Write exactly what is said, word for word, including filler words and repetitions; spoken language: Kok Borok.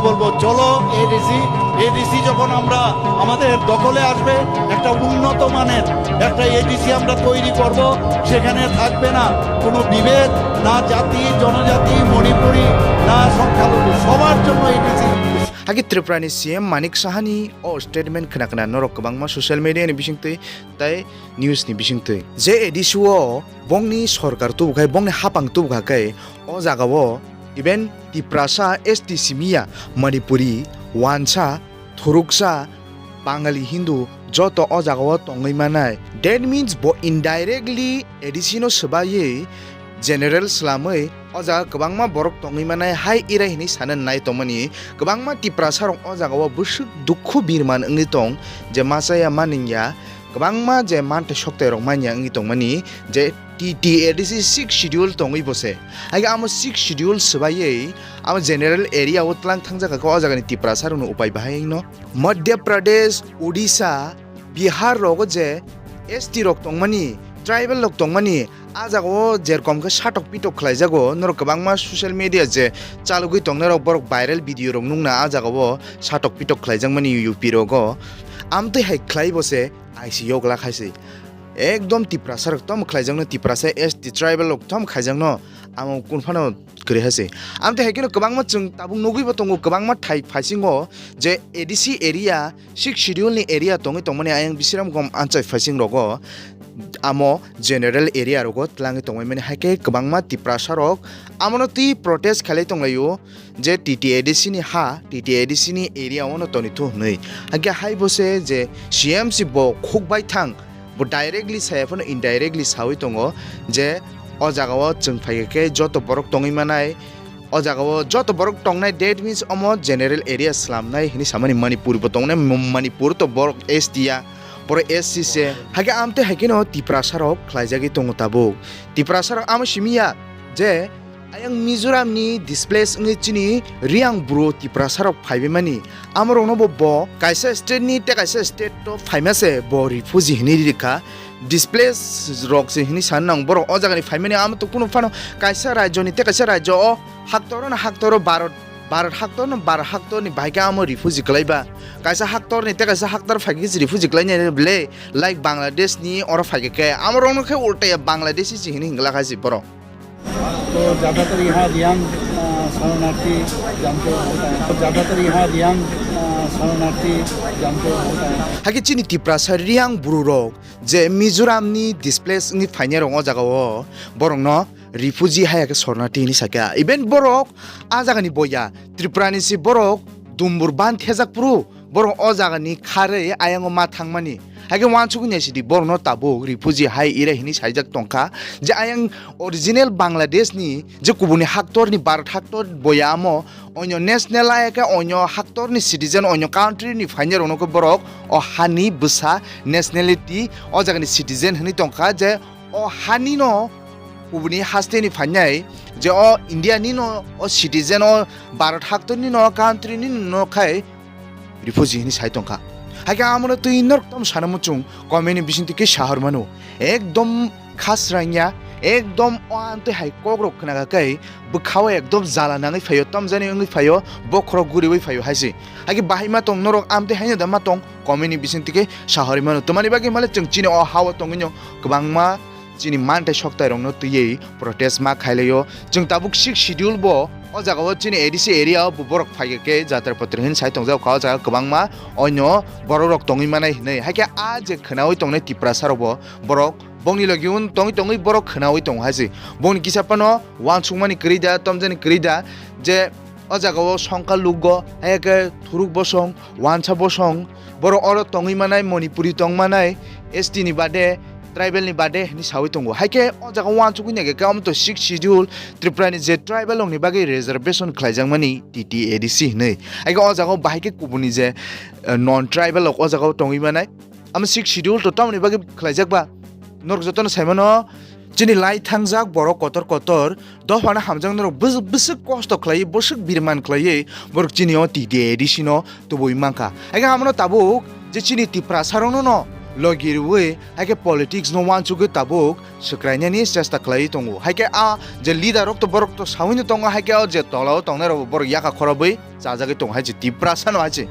বলবো, চলো ADC, ADC যখন আমরা আমাদের দখলে আসবে, একটা উন্নত মানের একটা এডিসি আমরা তৈরি করব। সেখানে থাকবে না কোনো বিভেদ, না জাতি, জনজাতি, মণিপুরি, না সংখ্যালঘু, সবার জন্য ADC. Hagi Tripura ni C M Manik Saha ni o statement khna khna norok kwbangma social media ni bisingtwi tai news ni bisingtwi. Je edisi o bongni sorkar tubukhai, bongni hapang tubukhai, o jaga o even Tiprasa S T simiya, Manipuri, Wansa, Thuruksa, Bangali Hindu joto o jaga o tongwi manai. That means bo indirectly edisi no swbaiwi general swlamwi o jaga kwbangma borok tongwi manai hai irai hinwi sana nai tongmani. Kwbangma Tiprasa rok o jaga o bwswk dukhu birman wngwi tong, je machaya maningya, kwbangma je mantai soktai rok manya wngwi tongmani, je T T A D C six schedule tongwi bose. Haikhe amo six schedule swbaiwi amo general area o tlang thangjakha khe o jagani Tiprasa rokno upai bahai wngno. Madhya Pradesh, Odisha, Bihar rogo je S T rok tongmani, tribal rok tongmani, a jagao jerkom khe satok pitok khlaijago. Norok kwbangma social media je chalogwi tongnai rok, borok viral video rok nukna a jagao satok pitok khlaijakmani U P rogo. Amtwi hai khlai bose I C yok la khaisi. Ekdom Tiprasa rok tom khlaijakno, Tiprasa S T tribal rok tom khaijakno, amo kun phano kwrwi hai se. Amtwi hai kheno kwbangma chwng tabuk nugwi bo tongo, kwbangma thai phaisingo je A D C area, six schedule ni area tongwi tongmani ayang Bisramgom anchai phaising rogo, amo general area rogo twlangwi tongmani hai khe kwbangma Tiprasa rok amono twi protest khalai tonglaio je T T A D C ni ha, T T A D C ni area ono toni thu hwnwi. Hakhe hai bo se je C M C bo khuk bai thang, bo directly saya phano indirectly sawi tongo je o jagao chwng phai khe joto borok tongwi manai, o jagao joto borok tongnai, that means omo general area slamnai hinwi samani. Manipur bo tongnai, Manipur to borok S T ya, borok S C se. Hakhe amtwi hai kheno Tiprasa rok khlaijagwi tongo tabuk. Tiprasa rok amo simi ya je ayang Mizoram ni displace wngwi chini Riang bru Tiprasa rok phaibaimani. Amorokno bo, bo kaisa state ni tei kaisa state to phaima se bo refugee hinwi rikha. Displace rok se hinwi san nang borok o jagani phaimani, amo to kunu phano kaisa rajyo ni tei kaisa rajyo o haktor no haktor o Bharat, Bharat haktor no Bharat haktor ni bahai khe amo refugee kwlai ba. Kaisa haktor ni tei kaisa haktor phai khe refugee kwlai nai le, like Bangladesh ni oro phai khe, amorokno khe ulta ya Bangladeshi se hinwi hingla kha se borok. तो ज़्यादातर यहाँ रियांग, अ, शरणार्थी जमते होता है। तो ज़्यादातर यहाँ रियांग, अ, शरणार्थी जमते होता है। Hakhe chini Tiprasa Riang bru rok je Mizoram ni displace wngwi phainai rok o jaga o borok no refugee haya khe shornarthi hinwi sakha. Even borok a jaga ni boya, Tripura ni se borok dumbur ban thejak phuru borok o jaga ni kharwi ayang o ma thangmani. Hakhe uansukgwi naisidi borokno tabuk refugee hai ira hinwi saijak tongkha je ayang original Bangladesh ni je kubuni haktor ni Bharat haktor boya amo onyo national ayakhe onyo haktor ni citizen onyo country ni phainai rokno khe borok o hani bwsa nationality o jaga ni citizen hinwi tongkha je o hani no kubuni haste ni phainai je o India ni no o citizen o Bharat haktor ni no country ni no khai refugee hinwi sai tongkha. Hakhe amono twi norok tamo sana muchung comment ni bisingtwi khe sahor mano. Ekdom khasrangya, ekdom o amtwi hai kokrok khna kha khe bwkhao ekdom jala nangwi phaio, tamjani wngwi phaio, bokhorok guriwi phaio hai se. Hakhe bahai ma tong norok amtwi haino da ma tong comment ni bisingtwi khe sahorwi mano. Tamani bagwi male chwng chini o hao tongwino kwbangma chini mantai soktai rokno twiwi protest ma khailaio. Chwng tabuk six schedule bo o jaga o chini A D C area o bo borok phai khe jatra patra hin sai tongjak kha o jaga kwbangma onyo borok rok tongwi manai hinwi. Hakhe a je khwnawi tongnai Tiprasa rok bo borok bongni logi un tongwi tongwi borok khwnawi tongo hai se. Bongni kisa phano uansukmani kwrwi da, tomjani kwrwi da je o jaga o songkha lugo, hai khe thuruk bosong, wansa bosong, borok oro tongwi manai, Manipuri tong manai, S T ni bade, tribal ni bade hinwi sawi tongo. Hai khe o jaga uansukgwi naikhe khe omo to six schedule Tripura ni je tribal rok ni bagwi reservation khlaijakmani T T A D C hinwi. Hai khe o jaga o bahai khe kubuni je, eh, non tribal rok o jaga o tongwi manai. Amo six schedule to tamoni bagwi khlaijak ba? Norok jotono saimano, chini lai thangjak borok kotor kotor, dophano hamjak norok bwswk, bwswk kosto khlaiwi, bwswk birman khlaiwi, borok chini o T T A D C no tubui mankha. Haikhe amono tabuk je chini Tiprasa rokno no logi rwi, hai khe politics no uansugwi tabuk swkrainani chesta khlaiwi tongo. Hai khe a je leader rok to borok to sawino tongo, hai khe o je tolao tongnai rok bo borok yakha khorobwi chajagwi tongo hai se Tiprasa no hai se.